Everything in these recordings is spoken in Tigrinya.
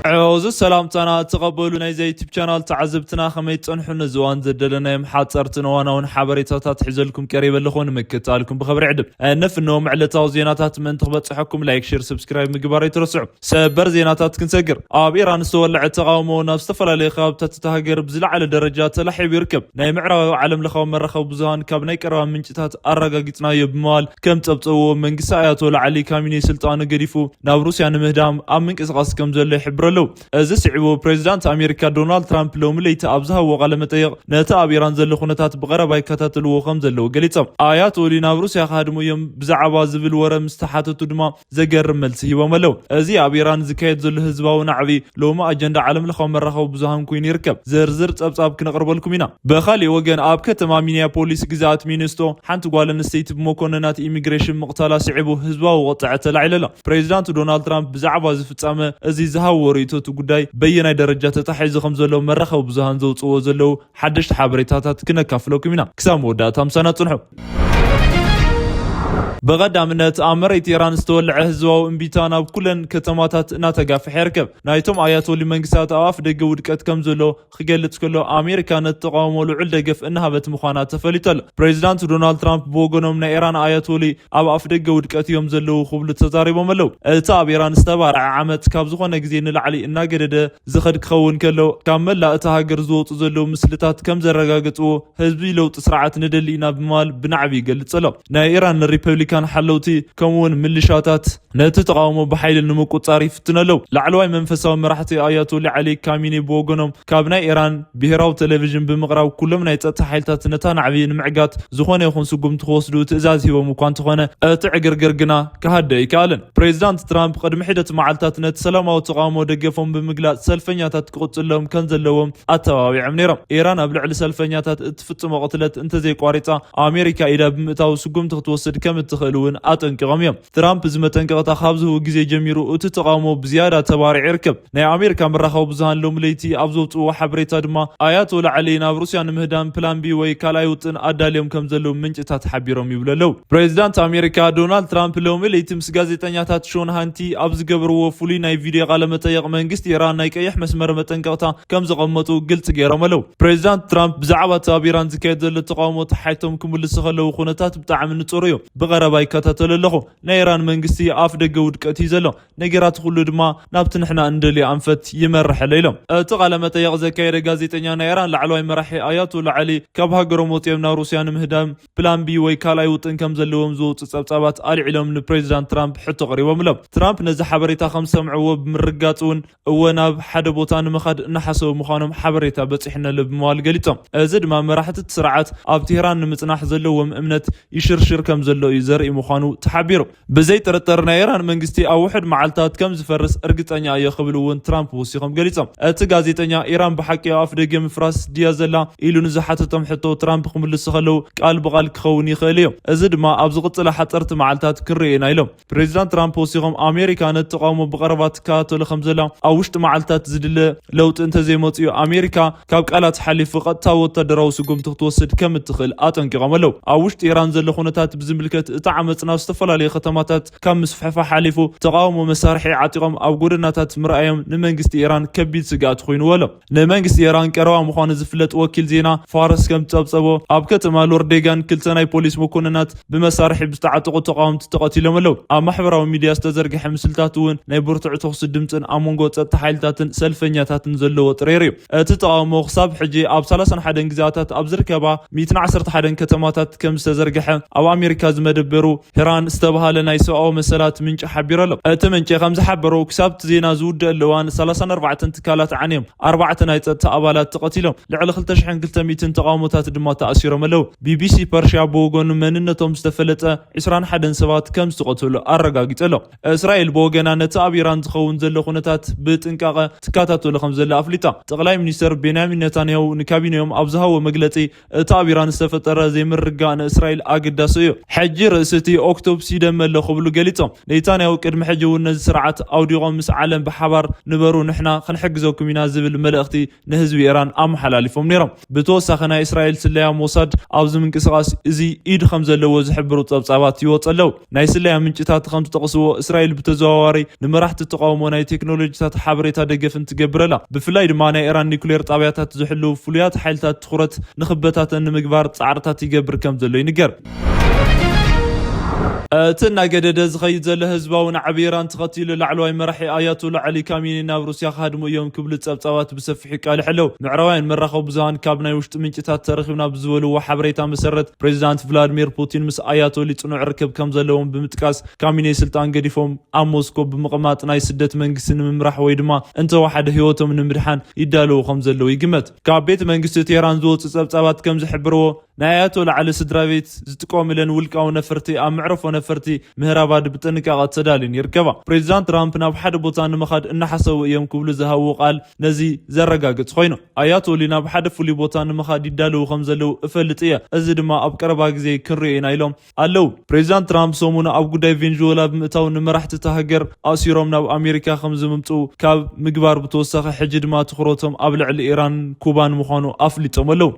ዕዙዝ ሰላምታና ተቐበሉ ናይዚ ዩቲብ ቻናል ተዓዘብትና፣ ከመይ ትጸንሑ? ነዚ እዋን ዘደለናዮም ሓጸርትን እዋናውን ሓበሬታታት ሒዘልኩም ቀሪበ ኣለኹ። ንምክትታልኩም ብኸብሪ ዕድም እነፍኖም ዕለታዊ ዜናታት ምእንቲ ክበጽሐኩም ላይክ፣ ሼር፣ ሰብስክራይብ ምግባር ኣይትረስዑ። ሰበር ዜናታት ክንሰግር። ኣብ ኢራን ዝተወለዐ ተቓውሞ ናብ ዝተፈላለዩ ከባብታት እታ ሃገር ብዝለዓለ ደረጃ ተላሒቡ ይርከብ። ናይ ምዕራባዊ ዓለም ለኻዊ መራኸቢ ብዙሃን ካብ ናይ ቀረባ ምንጭታት ኣረጋጊጽናዮ ብምባል ከም ጸብጸብዎ መንግስቲ ኣያቶላ ዓሊ ካሚኔ ስልጣኑ ገዲፉ ናብ ሩስያ ንምህዳም ኣብ ምንቅስቃስ ከም ዘሎ ይሕብሩ ኣለዉ። እዚ ስዒቡ ፕሬዚዳንት ኣሜሪካ ዶናልድ ትራምፕ ሎሚ ለይቲ ኣብ ዝሃብዎ ቃለ መጠይቕ ነቲ ኣብ ኢራን ዘሎ ኩነታት ብቐረባ ይከታተልዎ ከም ዘለዉ ገሊጾም። ኣያቶሊ ናብ ሩስያ ክሃድሙ እዮም ብዛዕባ ዝብል ወረ ምስ ተሓተቱ ድማ ዘገርም መልሲ ሂቦም ኣለዉ። እዚ ኣብ ኢራን ዝካየድ ዘሎ ህዝባዊ ናዕቢ ሎሚ ኣጀንዳ ዓለም ለኻዊ መራኸቢ ብዙሃን ኮይኑ ይርከብ። ዝርዝር ጸብጻብ ክነቕርበልኩም ኢና። ብኻሊእ ወገን ኣብ ከተማ ሚኒያፖሊስ ግዝኣት ሚኒስቶ ሓንቲ ጓል ኣንስተይቲ ብመኮንናት ኢሚግሬሽን ምቕታላ ስዒቡ ህዝባዊ ቁጥዐ ተላዒሉ ኣሎ። ፕሬዚዳንት ዶናልድ ትራምፕ ብዛዕባ እዚ ፍጻመ እዚ ዝሃብዎ ርእይቶ እቲ ጉዳይ በየናይ ደረጃ ተታሒዙ ከም ዘሎ መራኸቢ ብዙሃን ዘውጽእዎ ዘለዉ ሓደሽቲ ሓበሬታታት ክነካፍለኩም ኢና። ክሳብ መወዳእታ ምሳና ጽንሑ። ብቐዳምነት ኣብ መሬት ኢራን ዝተወልዐ ህዝባዊ እምቢታ ናብ ኩለን ከተማታት እናተጋፍሐ ይርከብ። ናይቶም ኣያቶሊ መንግስታት ኣብ ኣፍ ደገ ውድቀት ከም ዘሎ ክገልጽ ከሎ ኣሜሪካ ነቲ ተቃውሞ ልዑል ደገፍ እናሃበት ምዃና ተፈሊጡ ኣሎ። ፕሬዚዳንት ዶናልድ ትራምፕ ብወገኖም ናይ ኢራን ኣያቶሊ ኣብ ኣፍ ደገ ውድቀት እዮም ዘለዉ ክብሉ ተዛሪቦም ኣለዉ። እቲ ኣብ ኢራን ዝተባርዐ ዓመት ካብ ዝኾነ ግዜ ንላዕሊ እናገደደ ዝኸድ ክኸውን ከሎ ካብ መላእ እታ ሃገር ዝወፁ ዘለዉ ምስልታት ከም ዘረጋገፅዎ ህዝቢ ለውጢ ስርዓት ንደሊ ኢና ብምባል ብናዕቢ ይገልጽ ኣሎ። ናይ ኢራን ሪፐብሊካን ሓለውቲ ከምኡውን ምልሻታት ነቲ ተቓውሞ ብሓይሊ ንምቁጻር ይፍትኑ ኣለዉ። ላዕለዋይ መንፈሳዊ መራሕቲ ኣያቶሊ ዓሊ ካሚኒ ብወገኖም ካብ ናይ ኢራን ብሄራዊ ቴሌቪዥን ብምቕራብ ኩሎም ናይ ጸጥታ ሓይልታት ነታ ናዕቢ ንምዕጋት ዝኾነ ይኹን ስጉምቲ ክወስዱ ትእዛዝ ሂቦም እኳ እንተኾነ እቲ ዕግርግር ግና ክሃደ ኣይከኣለን። ፕሬዚዳንት ትራምፕ ቅድሚ ሒደት መዓልታት ነቲ ሰላማዊ ተቓውሞ ደገፎም ብምግላጽ ሰልፈኛታት ክቕጽሎም ከም ዘለዎም ኣተባቢዖም ነይሮም። ኢራን ኣብ ልዕሊ ሰልፈኛታት እትፍጽሞ ቅትለት እንተዘይቋሪጻ ኣሜሪካ ኢዳ ብምእታው ስጉምቲ ክትወስድ ከም እትኽእል እውን ኣጠንቂቖም እዮም። ትራምፕ እዚ መጠንቀቕታ ካብ ዝህቡ ግዜ ጀሚሩ እቲ ተቓውሞ ብዝያዳ ተባሪዑ ይርከብ። ናይ ኣሜሪካ መራኸቢ ብዙሃን ሎሚ ለይቲ ኣብ ዘውፅእዎ ሓበሬታ ድማ ኣያቶላ ዓሊ ናብ ሩስያ ንምህዳም ፕላን ቢ ወይ ካልኣይ ውጥን ኣዳልዮም ከም ዘለዉ ምንጭታት ሓቢሮም ይብሉ ኣለዉ። ፕሬዚዳንት ኣሜሪካ ዶናልድ ትራምፕ ሎሚ ለይቲ ምስ ጋዜጠኛታት ሾን ሃንቲ ኣብ ዝገበርዎ ፍሉይ ናይ ቪድዮ ቃለ መጠይቕ መንግስቲ ኢራን ናይ ቀይሕ መስመር መጠንቀቕታ ከም ዘቐመጡ ግልፂ ገይሮም ኣለዉ። ፕሬዚዳንት ትራምፕ ብዛዕባ እቲ ኣብ ኢራን ዝካየድ ዘሎ ተቓውሞ ተሓይቶም ክምልሱ ከለዉ ኩነታት ብጣዕሚ ንጹር እዩ። ብቐረባ ይከታተሎ ኣለኹ። ናይ ኢራን መንግስቲ ኣፍ ደገ ውድቀት እዩ ዘሎ። ነገራት ኩሉ ድማ ናብቲ ንሕና እንደልዮ ኣንፈት ይመርሕ ኣሎ ኢሎም። እቲ ቃለ መጠይቕ ዘካየደ ጋዜጠኛ ናይ ኢራን ላዕለዋይ መራሒ ኣያቶላ ዓሊ ካብ ሃገሮም ወፂኦም ናብ ሩስያ ንምህዳም ፕላን ቢ ወይ ካልኣይ ውጥን ከም ዘለዎም ዝወፁ ጸብጻባት ኣልዒሎም ንፕሬዚዳንት ትራምፕ ሕቶ ቀሪቦምሎም። ትራምፕ ነዚ ሓበሬታ ከም ዝሰምዕዎ ብምርጋጽ እውን እወ ናብ ሓደ ቦታ ንምኻድ እናሓሰቡ ምዃኖም ሓበሬታ በጺሑና ኣሎ ብምባል ገሊጾም። እዚ ድማ መራሕቲ እቲ ስርዓት ኣብ ቴህራን ንምጽናሕ ዘለዎም እምነት ይሽርሽር ከም ዘሎ እዩ ዘርኢ ምዃኑ ተሓቢሩ። ብዘይ ጥርጥር ናይ ኢራን መንግስቲ ኣብ ውሑድ መዓልታት ከም ዝፈርስ እርግጸኛ እየ ክብሉ እውን ትራምፕ ወሲኾም ገሊጾም። እቲ ጋዜጠኛ ኢራን ብሓቂ ኣብ ኣፍ ደገ ምፍራስ ድያ ዘላ ኢሉ ንዝሓተቶም ሕቶ ትራምፕ ክምልሱ ከለዉ ቃል ብቓል ክኸውን ይኽእል እዩ። እዚ ድማ ኣብ ዝቕጽላ ሓጸርቲ መዓልታት ክንርኢ ኢና ኢሎም። ፕሬዚዳንት ትራምፕ ወሲኾም ኣሜሪካ ነቲ ተቓውሞ ብቐረባ ትከታተሎ ከም ዘላ ኣብ ውሽጢ መዓልታት ዝድለ ለውጢ እንተዘይመፅኡ ኣሜሪካ ካብ ቃላት ሓሊፉ ቀጥታ ወታደራዊ ስጉምቲ ክትወስድ ከም እትኽእል ኣጠንቂቖም ኣለዉ። ኣብ ውሽጢ ኢራን ዘሎ ኩነታት ብዝምልከት እቲ ዓመፅ ናብ ዝተፈላለዩ ከተማታት ካብ ምስፍሕፋ ሓሊፉ ተቓውሞ መሳርሒ ዓጢቖም ኣብ ጎደናታት ምርኣዮም ንመንግስቲ ኢራን ከቢድ ስግኣት ኮይኑዎ ኣሎ። ንመንግስቲ ኢራን ቀረባ ምዃኑ ዝፍለጥ ወኪል ዜና ፋርስ ከም ዝጸብጸቦ ኣብ ከተማ ሎርዴጋን ክልተ ናይ ፖሊስ መኮንናት ብመሳርሒ ብዝተዓጠቑ ተቓወምቲ ተቐቲሎም ኣለዉ። ኣብ ማሕበራዊ ሚድያ ዝተዘርግሐ ምስልታት እውን ናይ ብርቱዕ ተኹሲ ድምፅን ኣብ መንጎ ጸጥታ ሓይልታትን ሰልፈኛታትን ዘሎ ወጥሪ የርእዩ። እቲ ተቓውሞ ክሳብ ሕጂ ኣብ ሰላሳን ሓደን ግዝኣታት ኣብ ዝርከባ ሚእትን ዓሰርተ ሓደን ከተማታት ከም ዝተዘርግሐ ኣብ ኣሜሪካ ዝመደበሩ ሄራን ዝተባህለ ናይ ሰብኣዊ መሰላት ምንጪ ሓቢሩ ኣሎ። እቲ ምንጪ ከም ዝሓበሮ ክሳብ እቲ ዜና ዝውደእ ኣለዋን ሰላሳን ኣርባዕተን ትካላት ዓንዮም ኣርባዕተ ናይ ጸጥታ ኣባላት ተቐቲሎም ልዕሊ ክልተ ሽሕን ክልተ ሚእትን ተቓውሞታት ድማ ተኣሲሮም ኣለዉ። ቢቢሲ ፐርሽያ ብወገኑ መንነቶም ዝተፈለጠ ዕስራን ሓደን ሰባት ከም ዝተቐተሉ ኣረጋጊጹ ኣሎ። እስራኤል ብወገና ነቲ ኣብ ኢራን ዝኸውን ዘሎ ኩነታት ብጥንቃቐ ትከታተሎ ከም ዘላ ኣፍሊጣ። ጠቕላይ ሚኒስተር ቤንያሚን ነታንያሁ ንካቢኔኦም ኣብ ዝሃቦ መግለጺ እቲ ኣብ ኢራን ዝተፈጠረ ዘይምርግጋእ ንእስራኤል ኣገዳሲ እዩ። ሕጂ እቲ ኦክቶፕሲ ደመ ኣሎ ክብሉ ገሊጾም። ኔታንያሁ ቅድሚ ሕጂ እውን ነዚ ስርዓት ኣውዲቖም ምስ ዓለም ብሓባር ንበሩ፣ ንሕና ክንሕግዘኩም ኢና ዝብል መልእኽቲ ንህዝቢ ኢራን ኣመሓላሊፎም ነይሮም። ብተወሳኺ ናይ እስራኤል ስለያ ሞሳድ ኣብዚ ምንቅስቓስ እዚ ኢድ ከም ዘለዎ ዝሕብሩ ጸብጻባት ይወጹ ኣለዉ። ናይ ስለያ ምንጭታት ከም ዝጠቕስዎ እስራኤል ብተዘዋዋሪ ንመራሕቲ ተቃውሞ ናይ ቴክኖሎጂታት ሓበሬታ ደገፍን ትገብር ኣላ። ብፍላይ ድማ ናይ ኢራን ኒኩሌር ጣብያታት ዝሕልዉ ፍሉያት ሓይልታት ትኹረት ንክበታተን ንምግባር ጻዕርታት ይገብር ከም ዘሎ ይንገር። እቲ እናገደደ ዝኸይድ ዘሎ ህዝባዊ ናዕቢ ኢራን ተኸቲሉ ላዕለዋይ መራሒ ኣያቶላ ዓሊ ካሚኒ ናብ ሩስያ ክሃድሙ እዮም ክብሉ ጸብጻባት ብሰፊሑ ይቃልሕ ኣለዉ። ምዕራባውያን መራኸቢ ብዙሃን ካብ ናይ ውሽጢ ምንጭታት ተረኺብና ብዝበልዎ ሓበሬታ መሰረት ፕሬዚዳንት ቭላድሚር ፑቲን ምስ ኣያቶሊ ጽኑዕ ርክብ ከም ዘለዎም ብምጥቃስ ካሚኒ ስልጣን ገዲፎም ኣብ ሞስኮ ብምቕማጥ ናይ ስደት መንግስቲ ንምምራሕ ወይ ድማ እንተወሓደ ህይወቶም ንምድሓን ይዳለዉ ከም ዘለዉ ይግመት። ካብ ቤተ መንግስቲ ቴህራን ዝወፁ ጸብጻባት ከም ዝሕብርዎ ናይ ኣያቶላ ዓሊ ስድራ ቤት ዝጥቀሙለን ውልቃዊ ነፈርቲ ኣብ መዕረፎ ነፈርቲ ምህራባድ ብጥንቃቐ ተዳልየን ይርከባ። ፕሬዚዳንት ትራምፕ ናብ ሓደ ቦታ ንምኻድ እናሓሰቡ እዮም ክብሉ ዝሃብዎ ቃል ነዚ ዘረጋግጽ ኮይኑ ኣያቶሊ ናብ ሓደ ፍሉይ ቦታ ንምኻድ ይዳለዉ ከም ዘለዉ እፈልጥ እየ፣ እዚ ድማ ኣብ ቀረባ ግዜ ክንሪኦ ኢና ኢሎም ኣለዉ። ፕሬዚዳንት ትራምፕ ሰሙኑ ኣብ ጉዳይ ቬንዙዌላ ብምእታው ንመራሕቲ እታ ሃገር ኣሲሮም ናብ ኣሜሪካ ከም ዝምምፅኡ ካብ ምግባር ብተወሳኺ ሕጂ ድማ ትኹረቶም ኣብ ልዕሊ ኢራን ኩባን ምዃኑ ኣፍሊጦም ኣለዉ።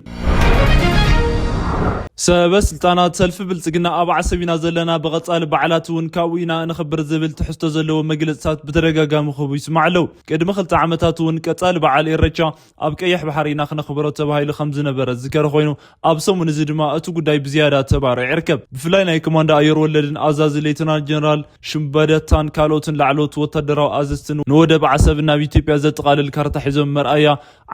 ሰበ ስልጣናት ሰልፊ ብልጽግና ኣብ ዓሰብ ኢና ዘለና፣ ብቐጻሊ በዓላት እውን ካብኡ ኢና እነኽብር ዝብል ትሕዝቶ ዘለዎ መግለጽታት ብተደጋጋሚ ክህቡ ይስማዕ ኣለዉ። ቅድሚ ክልተ ዓመታት እውን ቀጻሊ በዓል ኢሬቻ ኣብ ቀይሕ ባሕሪ ኢና ክነኽብሮ ተባሂሉ ከም ዝነበረ ዝከረ ኮይኑ ኣብ ሰሙን እዚ ድማ እቲ ጉዳይ ብዝያዳ ተባሪዑ ይርከብ። ብፍላይ ናይ ኮማንዶ ኣየር ወለድን ኣዛዚ ሌተናል ጀነራል ሽምበደታን ካልኦትን ላዕለዎት ወታደራዊ ኣዘዝትን ንወደብ ዓሰብ ናብ ኢትዮጵያ ዘጠቓልል ካርታ ሒዞም መርኣያ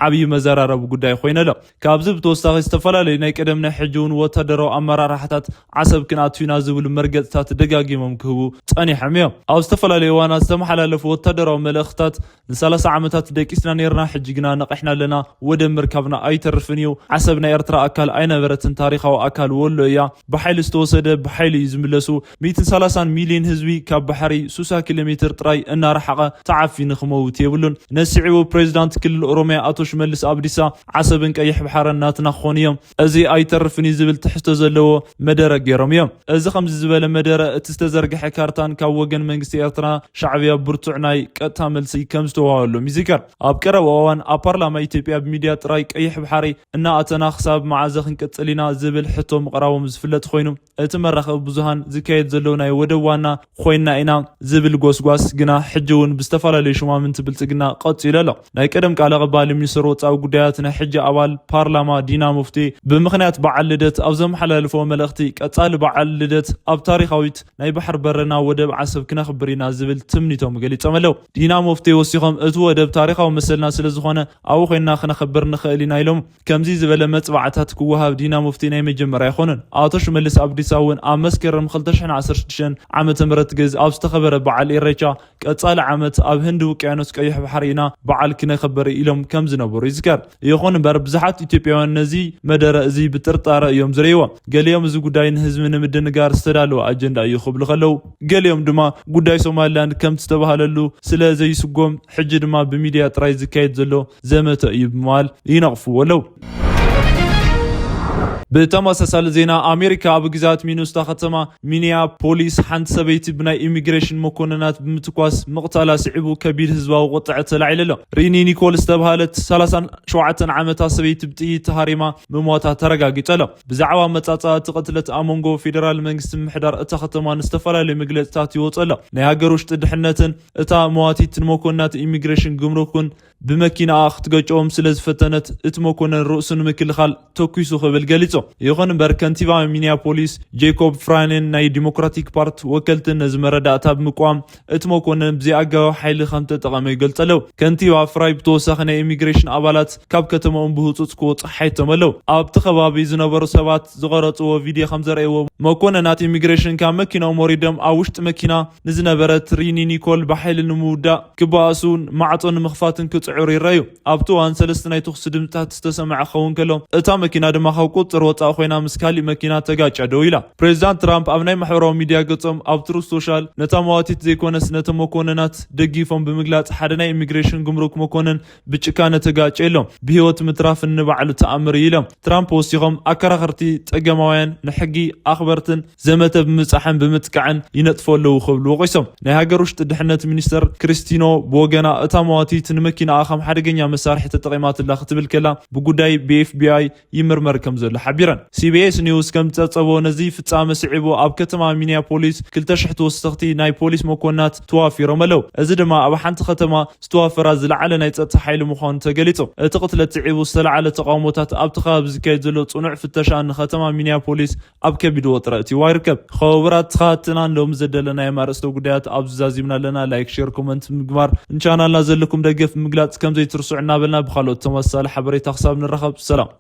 ዓብዪ መዘራረቢ ጉዳይ ኮይነ ኣሎ። ካብዚ ብተወሳኺ ዝተፈላለዩ ናይ ቀደም ናይ ሕጂ እውን ወታደራዊ ኣመራርሓታት ዓሰብ ክንኣትው ኢና ዝብሉ መርገፅታት ደጋጊሞም ክህቡ ጸኒሖም እዮም። ኣብ ዝተፈላለዩ እዋናት ዝተመሓላለፉ ወታደራዊ መልእኽትታት ንሰላሳ ዓመታት ደቂስና ነይርና፣ ሕጂ ግና ነቒሕና ኣለና፣ ወደብ ምርካብና ኣይተርፍን እዩ፣ ዓሰብ ናይ ኤርትራ ኣካል ኣይነበረትን፣ ታሪኻዊ ኣካል ወሎ እያ፣ ብሓይሊ ዝተወሰደ ብሓይሊ እዩ ዝምለሱ፣ ሚእትን ሰላሳን ሚልዮን ህዝቢ ካብ ባሕሪ ሱሳ ኪሎ ሜትር ጥራይ እናረሓቐ ተዓፊኑ ክመውት የብሉን። ነሲዕቡ ፕሬዚዳንት ክልል ኦሮሚያ ኣቶ ሽመልስ ኣብዲሳ ዓሰብን ቀይሕ ባሕርን ናትና ክኾኑ እዮም፣ እዚ ኣይተርፍን እዩ ዝብል ትሕዝቶ ዘለዎ መደረ ገይሮም እዮም። እዚ ከምዚ ዝበለ መደረ እቲ ዝተዘርግሐ ካርታን ካብ ወገን መንግስቲ ኤርትራ ሻዕብያ ብርቱዕ ናይ ቀጥታ መልሲ ከም ዝተዋሃበሎም ይዝከር። ኣብ ቀረባ እዋን ኣብ ፓርላማ ኢትዮጵያ ብሚድያ ጥራይ ቀይሕ ባሕሪ እናኣተና ክሳብ መዓዘ ክንቅጽል ኢና ዝብል ሕቶ ምቕራቦም ዝፍለጥ ኮይኑ እቲ መራኸቢ ብዙሃን ዝካየድ ዘሎ ናይ ወደብ ዋና ኮይና ኢና ዝብል ጎስጓስ ግና ሕጂ እውን ብዝተፈላለዩ ሹማምንቲ ብልጽግና ቀጺሉ ኣሎ። ናይ ቀደም ቃል ኣቐባሊ ሚኒስትር ወጻኢ ጉዳያት ናይ ሕጂ ኣባል ፓርላማ ዲና ሙፍቲ ብምኽንያት በዓል ልደት ኣብ ዘመሓላለፍዎ መልእኽቲ ቀጻሊ በዓል ልደት ኣብ ታሪኻዊት ናይ ባሕር በርና ወደብ ዓሰብ ክነኽብር ኢና ዝብል ትምኒቶም ገሊጾም ኣለዉ። ዲና ሙፍቲ ወሲኾም እቲ ወደብ ታሪኻዊ መሰልና ስለ ዝኾነ ኣብኡ ኮይንና ክነኽብር ንኽእል ኢና ኢሎም። ከምዚ ዝበለ መጽዋዕታት ክወሃብ ዲና ሙፍቲ ናይ መጀመርያ ኣይኮነን። ኣቶ ሽመልስ ኣብዲሳ እውን ኣብ መስከረም ክልተ ሽሕን ዓሰርተ ሽዱሽተን ዓመተ ምህረት ግእዝ ኣብ ዝተኸበረ በዓል ኢሬቻ ቀጻሊ ዓመት ኣብ ህንዲ ውቅያኖስ ቀይሕ ባሕሪ ኢና በዓል ክነኽብር ኢሎም ከም ዝነበሩ ይዝከር። ይኹን እምበር ብዙሓት ኢትዮጵያውያን ነዚ መደረ እዚ ብጥርጣረ እዮም ዝርእይዎ። ገሊኦም እዚ ጉዳይ ንህዝቢ ንምድንጋር ዝተዳለወ ኣጀንዳ እዩ ክብሉ ከለዉ፣ ገሊኦም ድማ ጉዳይ ሶማሊላንድ ከም ዝተባህለሉ ስለ ዘይስጎም ሕጂ ድማ ብሚድያ ጥራይ ዝካየድ ዘሎ ዘመተ እዩ ብምባል ይነቕፍዎ ኣለዉ። ብተመሳሳሊ ዜና ኣሜሪካ ኣብ ግዛት ሚኒሶታ ከተማ ሚኒያፖሊስ ሓንቲ ሰበይቲ ብናይ ኢሚግሬሽን መኮንናት ብምትኳስ ምቕታላ ስዒቡ ከቢድ ህዝባዊ ቁጥዐ ተላዒሉ ኣሎ። ሪኒ ኒኮል ዝተባሃለት ሰላሳን ሸውዓተን ዓመታ ሰበይቲ ብጥይት ተሃሪማ ምሟታ ተረጋጊጹ ኣሎ። ብዛዕባ መጻጻ እቲ ቅትለት ኣብ መንጎ ፌደራል መንግስቲ ምምሕዳር እታ ከተማን ዝተፈላለዩ መግለጽታት ይወጹ ኣሎ። ናይ ሃገር ውሽጢ ድሕነትን እታ መዋቲት ንመኮንናት ኢሚግሬሽን ግምሩክን ብመኪናኣ ክትገጭዎም ስለ ዝፈተነት እቲ መኮነን ርእሱ ንምክልኻል ተኲሱ ክብል ገሊጹ። ይኹን እምበር ከንቲባ ሚኒያፖሊስ ጄኮብ ፍራይንን ናይ ዲሞክራቲክ ፓርት ወከልትን ነዚ መረዳእታ ብምቅዋም እቲ መኮነን ብዘይኣገባብ ሓይሊ ከም ተጠቐመ ይገልጹ ኣለዉ። ከንቲባ ፍራይ ብተወሳኺ ናይ ኢሚግሬሽን ኣባላት ካብ ከተማኦም ብህጹጽ ክወጹ ሓይቶም ኣለዉ። ኣብቲ ከባቢ ዝነበሩ ሰባት ዝቐረጽዎ ቪድዮ ከም ዘርእይዎ መኮነናት ኢሚግሬሽን ካብ መኪናኦም ወሪዶም ኣብ ውሽጢ መኪና ንዝነበረት ሪኒ ኒኮል ብሓይሊ ንምውዳእ ክበኣሱን ማዕጾ ንምኽፋትን ክጽዕሩ ይረኣዩ። ኣብቲ እዋን ሰለስተ ናይ ተኹሲ ድምጽታት ዝተሰምዐ ክኸውን ከሎ እታ መኪና ድማ ካብ ቁጽጽር ወፃእ ኮይና ምስ ካሊእ መኪና ተጋጫ ደው ኢላ። ፕሬዚዳንት ትራምፕ ኣብ ናይ ማሕበራዊ ሚድያ ገጾም ኣብ ትሩዝ ሶሻል ነታ መዋቲት ዘይኮነስ ነቶም መኮንናት ደጊፎም ብምግላጽ ሓደ ናይ ኢሚግሬሽን ጉምሩክ መኮንን ብጭካነ ተጋጨ ኢሎም። ብህይወት ምትራፍ ንባዕሉ ተኣምር እዩ ኢሎም። ትራምፕ ወሲኾም ኣከራኸርቲ ጸገማውያን ንሕጊ ኣኽበርትን ዘመተ ብምብጻሕን ብምጥቃዕን ይነጥፉ ኣለዉ ክብሉ ወቒሶም። ናይ ሃገር ውሽጢ ድሕነት ሚኒስተር ክሪስቲኖ ብወገና እታ መዋቲት ንመኪናኣ ከም ሓደገኛ መሳርሒ ተጠቒማትላ ክትብል ከላ ብጉዳይ ብ ኤፍ ቢ ኣይ ይምርመር ከም ዘሎ ሓቢረን። ሲ ቢ ኤስ ኒውስ ከም ዝጸብጸቦ ነዚ ፍጻመ ስዒቡ ኣብ ከተማ ሚኒያፖሊስ ክልተ ሽሕ ተወሰኽቲ ናይ ፖሊስ መኮንናት ተዋፊሮም ኣለዉ። እዚ ድማ ኣብ ሓንቲ ከተማ ዝተዋፈራ ዝለዓለ ናይ ጸጥታ ሓይሊ ምዃኑ ተገሊጹ። እቲ ቅትለት ስዒቡ ዝተለዓለ ተቓውሞታት ኣብቲ ከባቢ ዝካየድ ዘሎ ጽኑዕ ፍተሻ ንከተማ ሚኒያፖሊስ ኣብ ከቢድ ወጥሪ ኣእትይዋ ይርከብ። ክቡራት ተኸታተልትና ሎም ዘደለናዮም ኣርእስተ ጉዳያት ኣብዚ ዛዚምና ኣለና። ላይክ፣ ሼር፣ ኮመንት ምግባር ንቻናልና ዘለኩም ደገፍ ምግላጽ ከም ዘይትርስዑ እናበልና ብኻልኦት ተመሳሳሊ ሓበሬታ ክሳብ ንራኸብ ሰላም።